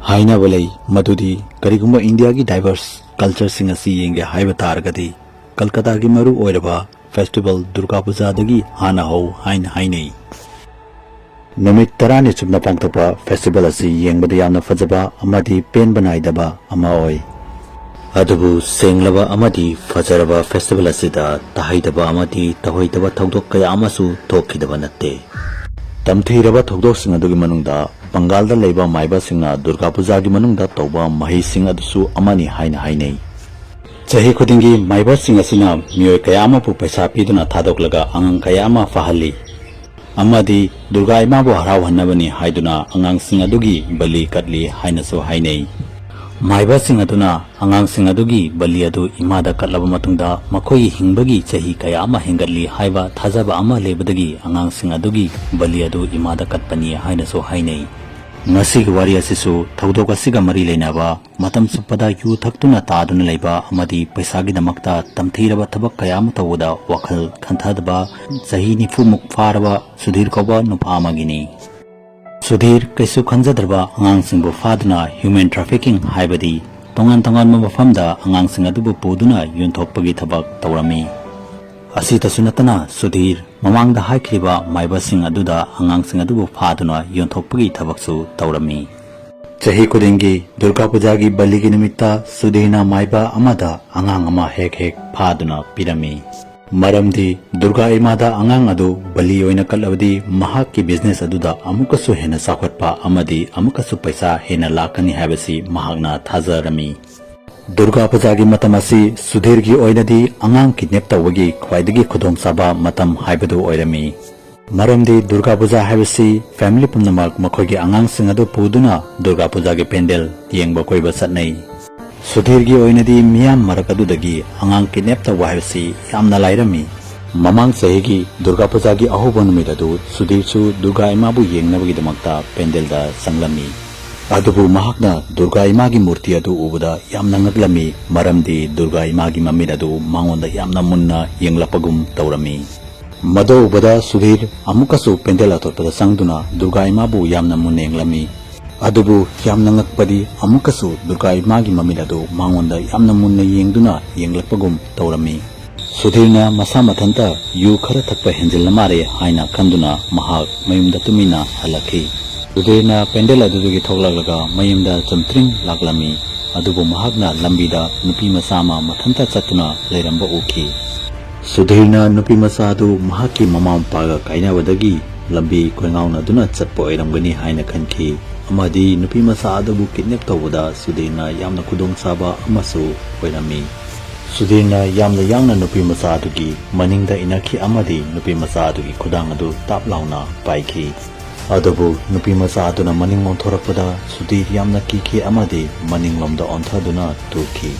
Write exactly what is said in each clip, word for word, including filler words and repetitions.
ꯍꯥꯏꯅꯕ ꯂꯩ ꯃꯗꯨꯗꯤ ꯀꯔꯤꯒꯨꯝꯕ ꯏꯟꯗꯤꯌꯥꯒꯤ diverse cultureꯁꯤꯡ ꯑꯁꯤ ꯌꯦꯡꯒꯦ ꯍꯥꯏꯕ ꯇꯥꯔꯒꯗꯤ ꯀꯜꯀꯇꯥꯒꯤ ꯃꯔꯨ ꯑꯣꯏꯔꯕ festival ꯗꯨꯔꯒꯥ ꯄꯨꯖꯥꯗꯒꯤ ꯍꯥꯟꯅ ꯍꯧ ꯍꯥꯏꯅ ꯍꯥꯏꯅꯩ꯫ ꯅꯨꯃꯤꯠ ꯇꯔꯥꯅꯤ ꯆꯨꯞꯅ ꯄꯥꯡꯊꯣꯛꯄ festival ꯑꯁꯤ ꯌꯦꯡꯕꯗ ꯌꯥꯝꯅ ꯐꯖꯕ ꯑꯃꯗꯤ ꯄꯦꯟꯕ ꯅꯥꯏꯗꯕ ꯑꯃ ꯑꯣꯏ꯫ ꯑꯗꯨꯕꯨ ꯁꯦꯡꯂꯕ ꯑꯃꯗꯤ ꯐꯖꯔꯕ festival ꯑꯁꯤꯗ ꯇꯥꯍꯩꯗꯕ ꯑꯃꯗꯤ ꯇꯧꯍꯩꯗꯕ ꯊꯧꯗꯣꯛ ꯀꯌꯥ ꯑꯃꯁꯨ ꯊꯣꯛꯈꯤꯗꯕ ꯅꯠꯇꯦ꯫ ꯇꯝꯊꯤꯔꯕ ꯊꯧꯗꯣꯛꯁꯤꯡ ꯑꯗꯨꯒꯤ ꯃꯅꯨꯡꯗ ꯕꯪꯒꯥꯜꯗ ꯂꯩꯕ ꯃꯥꯏꯕꯁꯤꯡꯅ ꯗꯨꯔꯒꯥ ꯄꯨꯖꯥꯒꯤ ꯃꯅꯨꯡꯗ ꯇꯧꯕ ꯃꯍꯩꯁꯤꯡ ꯑꯗꯨꯁꯨ ꯑꯃꯅꯤ ꯍꯥꯏꯅ ꯍꯥꯏꯅꯩ꯫ ꯆꯍꯤ ꯈꯨꯗꯤꯡꯒꯤ ꯃꯥꯏꯕꯁꯤꯡ ꯑꯁꯤꯅ ꯃꯤꯑꯣꯏ ꯀꯌꯥ ꯑꯃꯕꯨ ꯄꯩꯁꯥ ꯄꯤꯗꯨꯅ ꯊꯥꯗꯣꯛꯂꯒ ꯑꯉꯥꯡ ꯀꯌꯥ ꯑꯃ ꯐꯥꯍꯜꯂꯤ ꯑꯃꯗꯤ ꯗꯨꯔꯒꯥ ꯏꯃꯥꯕꯨ ꯍꯔꯥꯎꯍꯟꯅꯕꯅꯤ ꯍꯥꯏꯗꯨꯅ ꯑꯉꯥꯡꯁꯤꯡ ꯑꯗꯨꯒꯤ ꯕꯂꯤ ꯀꯠꯂꯤ ꯍꯥꯏꯅꯁꯨ ꯍꯥꯏꯅꯩ꯫ ꯃꯥꯏꯕꯁꯤꯡ ꯑꯗꯨꯅ ꯑꯉꯥꯡꯁꯤꯡ ꯑꯗꯨꯒꯤ ꯕꯂꯤ ꯑꯗꯨ ꯏꯃꯥꯗ ꯀꯠꯂꯕ ꯃꯇꯨꯡꯗ ꯃꯈꯣꯏꯒꯤ ꯍꯤꯡꯕꯒꯤ ꯆꯍꯤ ꯀꯌꯥ ꯑꯃ ꯍꯦꯟꯒꯠꯂꯤ ꯍꯥꯏꯕ ꯊꯥꯖꯕ ꯑꯃ ꯂꯩꯕꯗꯒꯤ ꯑꯉꯥꯡꯁꯤꯡ ꯑꯗꯨꯒꯤ ꯕꯂꯤ ꯑꯗꯨ ꯏꯃꯥꯗ ꯀꯠꯄꯅꯤ ꯍꯥꯏꯅꯁꯨ ꯍꯥꯏꯅꯩ꯫ ꯉꯁꯤꯒꯤ ꯋꯥꯔꯤ ꯑꯁꯤꯁꯨ ꯊꯧꯗꯣꯛ ꯑꯁꯤꯒ ꯃꯔꯤ ꯂꯩꯅꯕ ꯃꯇꯝ ꯆꯨꯞꯄꯗ ꯌꯨ ꯊꯛꯇꯨꯅ ꯇꯥꯗꯨꯅ ꯂꯩꯕ ꯑꯃꯗꯤ ꯄꯩꯁꯥꯒꯤꯗꯃꯛꯇ ꯇꯝꯊꯤꯔꯕ ꯊꯕꯛ ꯀꯌꯥ ꯑꯃ ꯇꯧꯕꯗ ꯋꯥꯈꯜ ꯈꯟꯊꯗꯕ ꯆꯍꯤ ꯅꯤꯐꯨꯃꯨꯛ ꯐꯥꯔꯕ ꯁꯨꯙꯤꯔ ꯀꯧꯕ ꯅꯨꯄꯥ ꯑꯃꯒꯤꯅꯤ꯫ ꯁꯨꯙꯤꯔ ꯀꯩꯁꯨ ꯈꯟꯖꯗ꯭ꯔꯕ ꯑꯉꯥꯡꯁꯤꯡꯕꯨ ꯐꯥꯗꯨꯅ human trafficking ꯍꯥꯏꯕꯗꯤ ꯇꯣꯉꯥꯟ ꯇꯣꯉꯥꯟꯕ ꯃꯐꯝꯗ ꯑꯉꯥꯡꯁꯤꯡ ꯑꯗꯨꯕꯨ ꯄꯨꯗꯨꯅ ꯌꯣꯟꯊꯣꯛꯄꯒꯤ ꯊꯕꯛ ꯇꯧꯔꯝꯃꯤ꯫ ꯑꯁꯤꯇꯁꯨ ꯅꯠꯇꯅ ꯁꯨꯙꯤꯔ ꯃꯃꯥꯡꯗ ꯍꯥꯏꯈ꯭ꯔꯤꯕ ꯃꯥꯏꯕꯁꯤꯡ ꯑꯗꯨꯗ ꯑꯉꯥꯡꯁꯤꯡ ꯑꯗꯨꯕꯨ ꯐꯥꯗꯨꯅ ꯌꯣꯟꯊꯣꯛꯄꯒꯤ ꯊꯕꯛꯁꯨ ꯇꯧꯔꯝꯃꯤ꯫ ꯆꯍꯤ ꯈꯨꯗꯤꯡꯒꯤ ꯗꯨꯔꯒꯥ ꯄꯨꯖꯥꯒꯤ ꯕꯂꯤꯒꯤ ꯅꯨꯃꯤꯠꯇ ꯁꯨꯙꯤꯔꯅ ꯃꯥꯏꯕ ꯑꯃꯗ ꯑꯉꯥꯡ ꯑꯃ ꯍꯦꯛ ꯍꯦꯛ ꯐꯥꯗꯨꯅ ꯄꯤꯔꯝꯃꯤ꯫ ꯃꯔꯝꯗꯤ ꯗꯨꯔꯒꯥ ꯏꯃꯥꯗ ꯑꯉꯥꯡ ꯑꯗꯨ ꯕꯂꯤ ꯑꯣꯏꯅ ꯀꯠꯂꯕꯗꯤ ꯃꯍꯥꯛꯀꯤ business ꯑꯗꯨꯗ ꯑꯃꯨꯛꯀꯁꯨ ꯍꯦꯟꯅ ꯆꯥꯎꯈꯠꯄ ꯑꯃꯗꯤ ꯑꯃꯨꯛꯀꯁꯨ ꯄꯩꯁꯥ ꯍꯦꯟꯅ ꯂꯥꯛꯀꯅꯤ ꯍꯥꯏꯕꯁꯤ ꯃꯍꯥꯛꯅ ꯊꯥꯖꯔꯝꯃꯤ꯫ ꯗꯨꯔꯒꯥ ꯄꯨꯖꯥꯒꯤ ꯃꯇꯝ ꯑꯁꯤ ꯁꯨꯙꯤꯔꯒꯤ ꯑꯣꯏꯅꯗꯤ ꯑꯉꯥꯡ kidnap ꯇꯧꯕꯒꯤ ꯈ꯭ꯋꯥꯏꯗꯒꯤ ꯈꯨꯗꯣꯡꯆꯥꯕ ꯃꯇꯝ ꯍꯥꯏꯕꯗꯨ ꯑꯣꯏꯔꯝꯃꯤ꯫ ꯃꯔꯝꯗꯤ ꯗꯨꯔꯒꯥ ꯄꯨꯖꯥ ꯍꯥꯏꯕꯁꯤ family ꯄꯨꯝꯅꯃꯛ ꯃꯈꯣꯏꯒꯤ ꯑꯉꯥꯡꯁꯤꯡ ꯑꯗꯨ ꯄꯨꯗꯨꯅ ꯗꯨꯔꯒꯥ ꯄꯨꯖꯥꯒꯤ ꯄꯦꯟꯗꯦꯜ ꯌꯦꯡꯕ ꯀꯣꯏꯕ ꯆꯠꯅꯩ꯫ ꯁꯨꯙꯤꯔꯒꯤ ꯑꯣꯏꯅꯗꯤ ꯃꯤꯌꯥꯝ ꯃꯔꯛ ꯑꯗꯨꯗꯒꯤ ꯑꯉꯥꯡ kidnap ꯇꯧꯕ ꯍꯥꯏꯕꯁꯤ ꯌꯥꯝꯅ ꯂꯥꯏꯔꯝꯃꯤ꯫ ꯃꯃꯥꯡ ꯆꯍꯤꯒꯤ ꯗꯨꯔꯒꯥ ꯄꯨꯖꯥꯒꯤ ꯑꯍꯧꯕ ꯅꯨꯃꯤꯠ ꯑꯗꯨ ꯁꯨꯙꯤꯔꯁꯨ ꯗꯨꯔꯒꯥ ꯏꯃꯥꯕꯨ ꯌꯦꯡꯅꯕꯒꯤꯗꯃꯛꯇ ꯄꯦꯟꯗꯦꯜꯗ ꯆꯪꯂꯝꯃꯤ꯫ ꯑꯗꯨꯕꯨ ꯃꯍꯥꯛꯅ ꯗꯨꯔꯒꯥ ꯏꯃꯥꯒꯤ ꯃꯨꯔꯇꯤ ꯑꯗꯨ ꯎꯕꯗ ꯌꯥꯝꯅ ꯉꯛꯂꯝꯃꯤ, ꯃꯔꯝꯗꯤ ꯗꯨꯔꯒꯥ ꯏꯃꯥꯒꯤ ꯃꯃꯤꯠ ꯑꯗꯨ ꯃꯉꯣꯟꯗ ꯌꯥꯝꯅ ꯃꯨꯟꯅ ꯌꯦꯡꯂꯛꯄꯒꯨꯝ ꯇꯧꯔꯝꯃꯤ꯫ ꯃꯗꯨ ꯎꯕꯗ ꯁꯨꯙꯤꯔ ꯑꯃꯨꯛꯀꯁꯨ ꯄꯦꯟꯗꯦꯜ ꯑꯇꯣꯞꯄꯗ ꯆꯪꯗꯨꯅ ꯗꯨꯔꯒꯥ ꯏꯃꯥꯕꯨ ꯌꯥꯝꯅ ꯃꯨꯟꯅ ꯌꯦꯡꯂꯝꯃꯤ꯫ ꯑꯗꯨꯕꯨ ꯌꯥꯝꯅ ꯉꯛꯄꯗꯤ, ꯑꯃꯨꯛꯀꯁꯨ ꯗꯨꯔꯒꯥ ꯏꯃꯥꯒꯤ ꯃꯃꯤꯠ ꯑꯗꯨ ꯃꯉꯣꯟꯗ ꯌꯥꯝꯅ ꯃꯨꯟꯅ ꯌꯦꯡꯗꯨꯅ ꯌꯦꯡꯂꯛꯄꯒꯨꯝ ꯇꯧꯔꯝꯃꯤ꯫ ꯁꯨꯙꯤꯔꯅ ꯃꯁꯥ ꯃꯊꯟꯇ ꯌꯨ ꯈꯔ ꯊꯛꯄ ꯍꯦꯟꯖꯤꯜꯂ ꯃꯥꯜꯂꯦ ꯍꯥꯏꯅ ꯈꯟꯗꯨꯅ ꯃꯍꯥꯛ ꯃꯌꯨꯝꯗ ꯇꯨꯃꯤꯟꯅ ꯍꯜꯂꯛꯈꯤ꯫ ꯁꯨꯙꯤꯔꯅ ꯄꯦꯟꯗꯦꯜ ꯑꯗꯨꯗꯒꯤ ꯊꯣꯛꯂꯛꯂꯒ ꯃꯌꯨꯝꯗ ꯆꯨꯝꯇ꯭ꯔꯤꯡ ꯂꯥꯛꯂꯝꯃꯤ꯫ ꯑꯗꯨꯕꯨ ꯃꯍꯥꯛꯅ ꯂꯝꯕꯤꯗ ꯅꯨꯄꯤ ꯃꯆꯥ ꯑꯃ ꯃꯊꯟꯇ ꯆꯠꯇꯨꯅ ꯂꯩꯔꯝꯕ ꯎꯈꯤ꯫ ꯁꯨꯙꯤꯔꯅ ꯅꯨꯄꯤ ꯃꯆꯥ ꯑꯗꯨ ꯃꯍꯥꯛꯀꯤ ꯃꯃꯥ ꯃꯄꯥꯒ ꯀꯥꯏꯅꯕꯗꯒꯤ ꯂꯝꯕꯤ ꯀꯣꯏꯉꯥꯎꯅꯗꯨꯅ ꯆꯠꯄ ꯑꯣꯏꯔꯝꯒꯅꯤ ꯍꯥꯏꯅ ꯈꯟꯈꯤ, ꯑꯃꯗꯤ ꯅꯨꯄꯤ ꯃꯆꯥ ꯑꯗꯨꯕꯨ ꯀꯤꯗꯅꯦꯞ ꯇꯧꯕꯗ ꯁꯨꯙꯤꯔꯅ ꯌꯥꯝꯅ ꯈꯨꯗꯣꯡꯆꯥꯕ ꯑꯃꯁꯨ ꯑꯣꯏꯔꯝꯃꯤ꯫ ꯁꯨꯙꯤꯔꯅ ꯌꯥꯝꯅ ꯌꯥꯡꯅ ꯅꯨꯄꯤ ꯃꯆꯥ ꯑꯗꯨꯒꯤ ꯃꯅꯤꯡꯗ ꯏꯟꯅꯈꯤ ꯑꯃꯗꯤ ꯅꯨꯄꯤ ꯃꯆꯥ ꯑꯗꯨꯒꯤ ꯈꯨꯗꯥꯡ ꯑꯗꯨ ꯇꯥꯞ ꯂꯥꯎꯅ ꯄꯥꯏꯈꯤ꯫ ꯑꯗꯨꯕꯨ ꯅꯨꯄꯤ ꯃꯆꯥ ꯑꯗꯨꯅ ꯃꯅꯤꯡ ꯑꯣꯟꯊꯣꯔꯛꯄꯗ ꯁꯨꯙꯤꯔ ꯌꯥꯝꯅ ꯀꯤꯈꯤ ꯑꯃꯗꯤ ꯃꯅꯤꯡꯂꯣꯝꯗ ꯑꯣꯟꯊꯗꯨꯅ ꯇꯨꯈꯤ꯫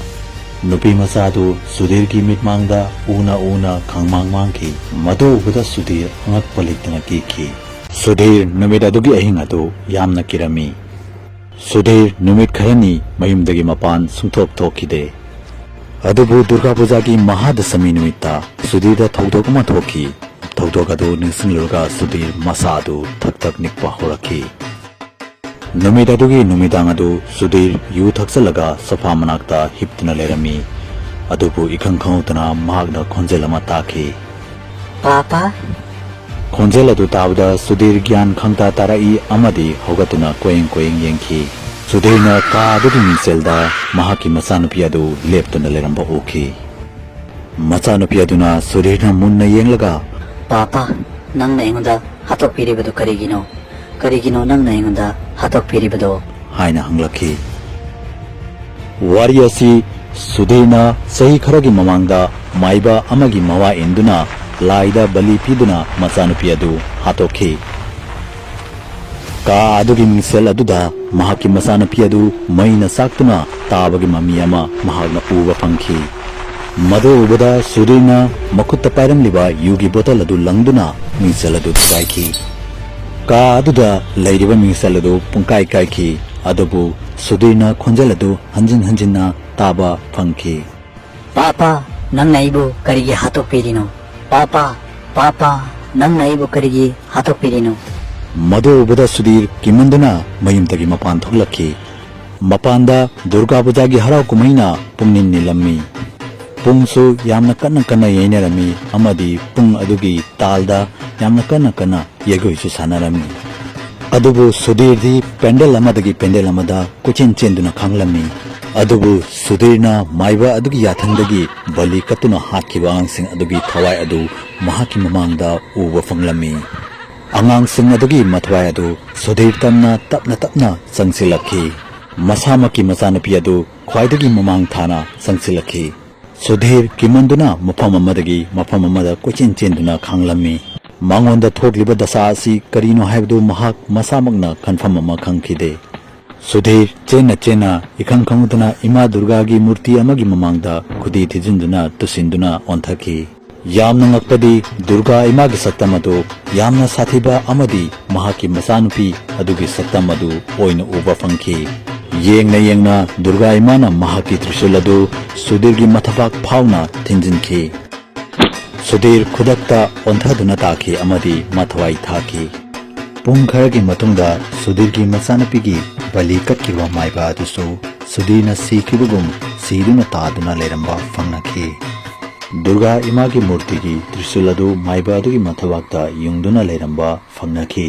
ꯅꯨꯄꯤ ꯃꯆꯥ ꯑꯗꯨ ꯁꯨꯙꯤꯔꯒꯤ ꯃꯤꯠꯃꯥꯡꯗ ꯎꯅ ꯎꯅ ꯈꯪꯃꯥꯡ ꯃꯥꯡꯈꯤ꯫ ꯃꯗꯨ ꯎꯕꯗ ꯁꯨꯙꯤꯔ ꯑꯉꯛꯄ ꯂꯩꯇꯅ ꯀꯤꯈꯤ꯫ ꯁꯨꯙꯤꯔ ꯅꯨꯃꯤꯠ ꯑꯗꯨꯒꯤ ꯑꯍꯤꯡ ꯑꯗꯨ ꯌꯥꯝꯅ ꯀꯤꯔꯝꯃꯤ꯫ ꯁꯨꯙꯤꯔ ꯅꯨꯃꯤꯠ ꯈꯔꯅꯤ ꯃꯌꯨꯝꯗꯒꯤ ꯃꯄꯥꯟ ꯁꯨꯡꯊꯣꯛ ꯊꯣꯛꯈꯤꯗꯦ꯫ ꯑꯗꯨꯕꯨ ꯗꯨꯔꯒꯥ ꯄꯨꯖꯥꯒꯤ ꯃꯍꯥꯗꯁꯃꯤ ꯅꯨꯃꯤꯠꯇ ꯁꯨꯙꯤꯔꯗ ꯊꯧꯗꯣꯛ ꯑꯃ ꯊꯣꯛꯈꯤ꯫ ꯊꯧꯗꯣꯛ ꯑꯗꯨ ꯅꯤꯡꯁꯤꯡꯂꯨꯔꯒ ꯁꯨꯙꯤꯔ ꯃꯁꯥ ꯑꯗꯨ ꯊꯛ ꯊꯛ ꯅꯤꯛꯄ ꯍꯧꯔꯛꯈꯤ꯫ ꯅꯨꯃꯤꯠ ꯑꯗꯨꯒꯤ ꯅꯨꯃꯤꯗꯥꯡ ꯑꯗꯨ ꯁꯨꯙꯤꯔ ꯌꯨ ꯊꯛꯆꯜꯂꯒ ꯁꯣꯐꯥ ꯃꯅꯥꯛꯇ ꯍꯤꯞꯇꯨꯅ ꯂꯩꯔꯝꯃꯤ꯫ ꯑꯗꯨꯕꯨ ꯏꯈꯪ ꯈꯪꯍꯧꯗꯅ ꯃꯍꯥꯛꯅ ꯈꯣꯟꯖꯦꯜ ꯑꯃ ꯇꯥꯈꯤ꯫ "ꯄꯥꯄꯥ?" ꯈꯣꯟꯖꯦꯜ ꯑꯗꯨ ꯇꯥꯕꯗ ꯁꯨꯙꯤꯔ ꯒ꯭ꯌꯥꯟ ꯈꯪꯇꯥ ꯇꯥꯔꯛꯏ ꯑꯃꯗꯤ ꯍꯧꯒꯠꯇꯨꯅ ꯀꯣꯌꯦꯡ ꯀꯣꯌꯦꯡ ꯌꯦꯡꯈꯤ꯫ ꯁꯨꯙꯤꯔꯅ ꯀꯥ ꯑꯗꯨꯒꯤ ꯃꯤꯡꯁꯦꯜꯗ ꯃꯍꯥꯛꯀꯤ ꯃꯆꯥꯅꯨꯄꯤ ꯑꯗꯨ ꯂꯦꯞꯇꯨꯅ ꯂꯩꯔꯝꯕ ꯎꯈꯤ꯫ ꯃꯆꯥꯅꯨꯄꯤ ꯑꯗꯨꯅ ꯁꯨꯙꯤꯔꯅ ꯃꯨꯟꯅ ꯌꯦꯡꯂꯒ, "ꯄꯥꯄꯥ, ꯅꯪꯅ ꯑꯩꯉꯣꯟꯗ ꯍꯥꯠꯇꯣꯛꯄꯤꯔꯤꯕꯗꯨ ꯀꯔꯤꯒꯤꯅꯣ? ꯀꯔꯤꯒꯤꯅꯣ ꯅꯪꯅ ꯑꯩꯉꯣꯟꯗ ꯍꯥꯠꯇꯣꯛꯄꯤꯔꯤꯕꯗꯣ?" ꯍꯥꯏꯅ ꯍꯪꯂꯛꯈꯤ꯫ ꯋꯥꯔꯤ ꯑꯁꯤ ꯁꯨꯙꯤꯔꯅ ꯆꯍꯤ ꯈꯔꯒꯤ ꯃꯃꯥꯡꯗ ꯃꯥꯏꯕ ꯑꯃꯒꯤ ꯃꯋꯥ ꯏꯟꯗꯨꯅ ꯂꯥꯏꯗ ꯕꯂꯤ ꯄꯤꯗꯨꯅ ꯃꯆꯥꯅꯨꯄꯤ ꯑꯗꯨ ꯍꯥꯠꯇꯣꯛꯈꯤ꯫ ꯀꯥ ꯑꯗꯨꯒꯤ ꯃꯤꯡꯁꯦꯜ ꯑꯗꯨꯗ ꯃꯍꯥꯛꯀꯤ ꯃꯆꯥꯅꯨꯄꯤ ꯑꯗꯨ ꯃꯩꯅ ꯆꯥꯛꯇꯨꯅ ꯇꯥꯕꯒꯤ ꯃꯃꯤ ꯑꯃ ꯃꯍꯥꯛꯅ ꯎꯕ ꯐꯪꯈꯤ꯫ ꯃꯗꯨ ꯎꯕꯗ ꯁꯨꯙꯤꯔꯅ ꯃꯈꯨꯠꯇ ꯄꯥꯏꯔꯝꯂꯤꯕ ꯌꯨꯒꯤ ꯕꯣꯇꯜ ꯑꯗꯨ ꯂꯪꯗꯨꯅ ꯃꯤꯡꯁꯦꯜ ꯑꯗꯨ ꯊꯨꯒꯥꯏꯈꯤ꯫ ꯀꯥ ꯑꯗꯨꯗ ꯂꯩꯔꯤꯕ ꯃꯤꯡꯁꯦꯜ ꯑꯗꯨ ꯄꯨꯡꯀꯥꯏ ꯀꯥꯏꯈꯤ, ꯑꯗꯨꯕꯨ ꯁꯨꯙꯤꯔꯅ ꯈꯣꯟꯖꯦꯜ ꯑꯗꯨ ꯍꯟꯖꯤꯟ ꯍꯟꯖꯤꯟꯅ ꯇꯥꯕ ꯐꯪꯈꯤ꯫ "ꯄꯥꯄꯥ, ꯅꯪꯅ ꯑꯩꯕꯨ ꯀꯔꯤꯒꯤ ꯍꯥꯠꯇꯣꯛꯄꯤꯔꯤꯅꯣ? ꯄꯥꯄꯥ, ꯄꯥꯄꯥ, ꯅꯪꯅ ꯑꯩꯕꯨ ꯀꯔꯤꯒꯤ ꯍꯥꯠꯇꯣꯛꯄꯤꯔꯤꯅꯣ?" ꯃꯗꯨ ꯎꯕꯗ ꯁꯨꯙꯤꯔ ꯀꯤꯃꯟꯗꯨꯅ ꯃꯌꯨꯝꯗꯒꯤ ꯃꯄꯥꯟ ꯊꯣꯛꯂꯛꯈꯤ꯫ ꯃꯄꯥꯟꯗ ꯗꯨꯔꯒꯥ ꯄꯨꯖꯥꯒꯤ ꯍꯔꯥꯎ ꯀꯨꯝꯍꯩꯅ ꯄꯨꯡꯅꯤꯜ ꯅꯤꯜꯂꯝꯃꯤ꯫ ꯄꯨꯡꯁꯨ ꯌꯥꯝꯅ ꯀꯟꯅ ꯀꯟꯅ ꯌꯩꯅꯔꯝꯃꯤ ꯑꯃꯗꯤ ꯄꯨꯡ ꯑꯗꯨꯒꯤ ꯇꯥꯜꯗ ꯌꯥꯝꯅ ꯀꯟꯅ ꯀꯟꯅ ꯌꯩꯒꯣꯏꯁꯨ ꯁꯥꯟꯅꯔꯝꯃꯤ꯫ ꯑꯗꯨꯕꯨ ꯁꯨꯙꯤꯔꯗꯤ ꯄꯦꯟꯗꯦꯜ ꯑꯃꯗꯒꯤ ꯄꯦꯟꯗꯦꯜ ꯑꯃꯗ ꯀꯣꯏꯆꯦꯟ ꯆꯦꯟꯗꯨꯅ ꯈꯥꯡꯂꯝꯃꯤ꯫ ꯑꯗꯨꯕꯨ ꯁꯨꯙꯤꯔꯅ ꯃꯥꯏꯕ ꯑꯗꯨꯒꯤ ꯌꯥꯊꯪꯗꯒꯤ ꯕꯂꯤ ꯀꯠꯇꯨꯅ ꯍꯥꯠꯈꯤꯕ ꯑꯉꯥꯡꯁꯤꯡ ꯑꯗꯨꯒꯤ ꯊꯋꯥꯏ ꯑꯗꯨ ꯃꯍꯥꯛꯀꯤ ꯃꯃꯥꯡꯗ ꯎꯕ ꯐꯪꯂꯝꯃꯤ꯫ ꯑꯉꯥꯡꯁꯤꯡ ꯑꯗꯨꯒꯤ ꯃꯊ꯭ꯋꯥꯏ ꯑꯗꯨ ꯁꯨꯙꯤꯔ ꯇꯝꯅ ꯇꯞꯅ ꯇꯞꯅ ꯆꯪꯁꯤꯜꯂꯛꯈꯤ꯫ ꯃꯁꯥꯃꯛꯀꯤ ꯃꯆꯥꯅꯨꯄꯤ ꯑꯗꯨ ꯈ꯭ꯋꯥꯏꯗꯒꯤ ꯃꯃꯥꯡ ꯊꯥꯅ ꯆꯪꯁꯤꯜꯂꯛꯈꯤ꯫ ꯁꯨꯙꯤꯔ ꯀꯤꯃꯟꯗꯨꯅ ꯃꯐꯝ ꯑꯃꯗꯒꯤ ꯃꯐꯝ ꯑꯃꯗ ꯀꯣꯏꯆꯦꯟ ꯆꯦꯟꯗꯨꯅ ꯈꯥꯡꯂꯝꯃꯤ꯫ ꯃꯉꯣꯟꯗ ꯊꯣꯛꯂꯤꯕ ꯗꯁꯥ ꯑꯁꯤ ꯀꯔꯤꯅꯣ ꯍꯥꯏꯕꯗꯨ ꯃꯍꯥꯛ ꯃꯁꯥꯃꯛꯅ ꯈꯟꯐꯝ ꯑꯃ ꯈꯪꯈꯤꯗꯦ꯫ ꯁꯨꯙꯤꯔ ꯆꯦꯟꯅ ꯆꯦꯟꯅ ꯏꯈꯪ ꯈꯪꯍꯧꯗꯅ ꯏꯃꯥ ꯗꯨꯔꯒꯥꯒꯤ ꯃꯨꯔꯇꯤ ꯑꯃꯒꯤ ꯃꯃꯥꯡꯗ ꯈꯨꯗꯤ ꯊꯤꯖꯤꯟꯗꯨꯅ ꯇꯨꯁꯤꯟꯗꯨꯅ ꯑꯣꯟꯊꯈꯤ꯫ ꯌꯥꯝꯅ ꯉꯛꯄꯗꯤ ꯗꯨꯔꯒꯥ ꯏꯃꯥꯒꯤ ꯁꯛꯇꯝ ꯑꯗꯨ ꯌꯥꯝꯅ ꯁꯥꯊꯤꯕ ꯑꯃꯗꯤ ꯃꯍꯥꯛꯀꯤ ꯃꯆꯥꯅꯨꯄꯤ ꯑꯗꯨꯒꯤ ꯁꯛꯇꯝ ꯑꯗꯨ ꯑꯣꯏꯅ ꯎꯕ ꯐꯪꯈꯤ꯫ ꯌꯦꯡꯅ ꯌꯦꯡꯅ ꯗꯨꯔꯒꯥ ꯏꯃꯥꯅ ꯃꯍꯥꯛꯀꯤ ꯇ꯭ꯔꯤꯁꯨꯜ ꯑꯗꯨ ꯁꯨꯙꯤꯔꯒꯤ ꯃꯊꯕꯥꯛ ꯐꯥꯎꯅ ꯊꯤꯟꯖꯤꯟꯈꯤ꯫ ꯁꯨꯙꯤꯔ ꯈꯨꯗꯛꯇ ꯑꯣꯟꯊꯗꯨꯅ ꯇꯥꯈꯤ ꯑꯃꯗꯤ ꯃꯊ꯭ꯋꯥꯏ ꯊꯥꯈꯤ꯫ ꯄꯨꯡ ꯈꯔꯒꯤ ꯃꯇꯨꯡꯗ ꯁꯨꯙꯤꯔꯒꯤ ꯃꯆꯥꯅꯨꯄꯤꯒꯤ ꯕꯂꯤ ꯀꯠꯈꯤꯕ ꯃꯥꯏꯕ ꯑꯗꯨꯁꯨ ꯁꯨꯙꯤꯔꯅ ꯁꯤꯈꯤꯕꯒꯨꯝ ꯁꯤꯗꯨꯅ ꯇꯥꯗꯨꯅ ꯂꯩꯔꯝꯕ ꯐꯪꯅꯈꯤ꯫ ꯗꯨꯔꯒꯥ ꯏꯃꯥꯒꯤ ꯃꯨꯔꯇꯤꯒꯤ ꯇ꯭ꯔꯤꯁꯨꯜ ꯑꯗꯨ ꯃꯥꯏꯕ ꯑꯗꯨꯒꯤ ꯃꯊꯕꯥꯛꯇ ꯌꯨꯡꯗꯨꯅ ꯂꯩꯔꯝꯕ ꯐꯪꯅꯈꯤ꯫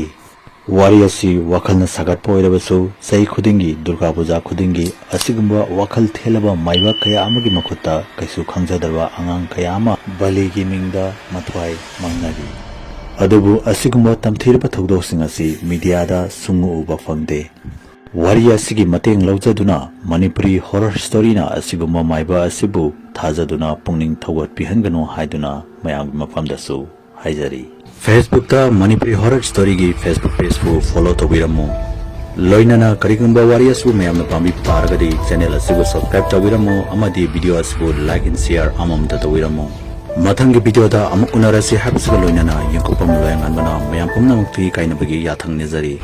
ꯋꯥꯔꯤ ꯑꯁꯤ ꯋꯥꯈꯜꯅ ꯁꯥꯒꯠꯄ ꯑꯣꯏꯔꯕꯁꯨ, ꯆꯍꯤ ꯈꯨꯗꯤꯡꯒꯤ ꯗꯨꯔꯒꯥ ꯄꯨꯖꯥ ꯈꯨꯗꯤꯡꯒꯤ ꯑꯁꯤꯒꯨꯝꯕ ꯋꯥꯈꯜ ꯊꯦꯜꯂꯕ ꯃꯥꯏꯕ ꯀꯌꯥ ꯑꯃꯒꯤ ꯃꯈꯨꯠꯇ ꯀꯩꯁꯨ ꯈꯪꯖꯗꯕ ꯑꯉꯥꯡ ꯀꯌꯥ ꯑꯃ ꯕꯂꯤꯒꯤ ꯃꯤꯡꯗ ꯃꯊ꯭ꯋꯥꯏ ꯃꯥꯡꯅꯔꯤ꯫ ꯑꯗꯨꯕꯨ ꯑꯁꯤꯒꯨꯝꯕ ꯇꯝꯊꯤꯔꯕ ꯊꯧꯗꯣꯛꯁꯤꯡ ꯑꯁꯤ ꯃꯤꯗꯤꯌꯥꯗ ꯁꯨꯡꯎ ꯎꯕ ꯐꯪꯗꯦ꯫ ꯋꯥꯔꯤ ꯑꯁꯤꯒꯤ ꯃꯇꯦꯡ ꯂꯧꯖꯗꯨꯅ ꯃꯅꯤꯄꯨꯔꯤ ꯍꯣꯔꯔ ꯁ꯭ꯇꯣꯔꯤꯅ ꯑꯁꯤꯒꯨꯝꯕ ꯃꯥꯏꯕ ꯑꯁꯤꯕꯨ ꯊꯥꯖꯗꯨꯅ ꯄꯨꯛꯅꯤꯡ ꯊꯧꯒꯠꯄꯤꯍꯟꯒꯅꯨ ꯍꯥꯏꯗꯨꯅ ꯃꯌꯥꯝꯒꯤ ꯃꯐꯝꯗꯁꯨ ꯍꯥꯏꯖꯔꯤ꯫ Facebook-ꯇ ꯃꯅꯤꯄꯨꯔꯤ ꯍꯣꯔꯔ ꯁ꯭ꯇꯣꯔꯤꯒꯤ Facebook page-ꯄꯨ follow ꯇꯧꯕꯤꯔꯝꯃꯨ꯫ ꯂꯣꯏꯅꯅ ꯀꯔꯤꯒꯨꯝꯕ ꯋꯥꯔꯤ ꯑꯁꯤꯕꯨ ꯃꯌꯥꯝꯅ ꯄꯥꯝꯕꯤꯕ ꯇꯥꯔꯒꯗꯤ channel ꯑꯁꯤꯕꯨ subscribe ꯇꯧꯕꯤꯔꯝꯃꯨ ꯑꯃꯗꯤ video ꯑꯁꯤꯕꯨ like and share ꯑꯃꯃꯝꯇ ꯇꯧꯕꯤꯔꯝꯃꯨ꯫ ꯃꯊꯪꯒꯤ video-ꯗ ꯑꯃꯨꯛ ꯎꯅꯔꯁꯤ ꯍꯥꯏꯕꯁꯤꯒ ꯂꯣꯏꯅꯅ ꯌꯦꯡꯀꯣꯛꯄꯝ ꯂꯣꯌꯥꯉꯥꯟꯕꯅ ꯃꯌꯥꯝ ꯄꯨꯝꯅꯃꯛꯇꯒꯤ ꯀꯥꯏꯅꯕꯒꯤ ꯌꯥꯊꯪ ꯅꯤꯖꯔꯤ꯫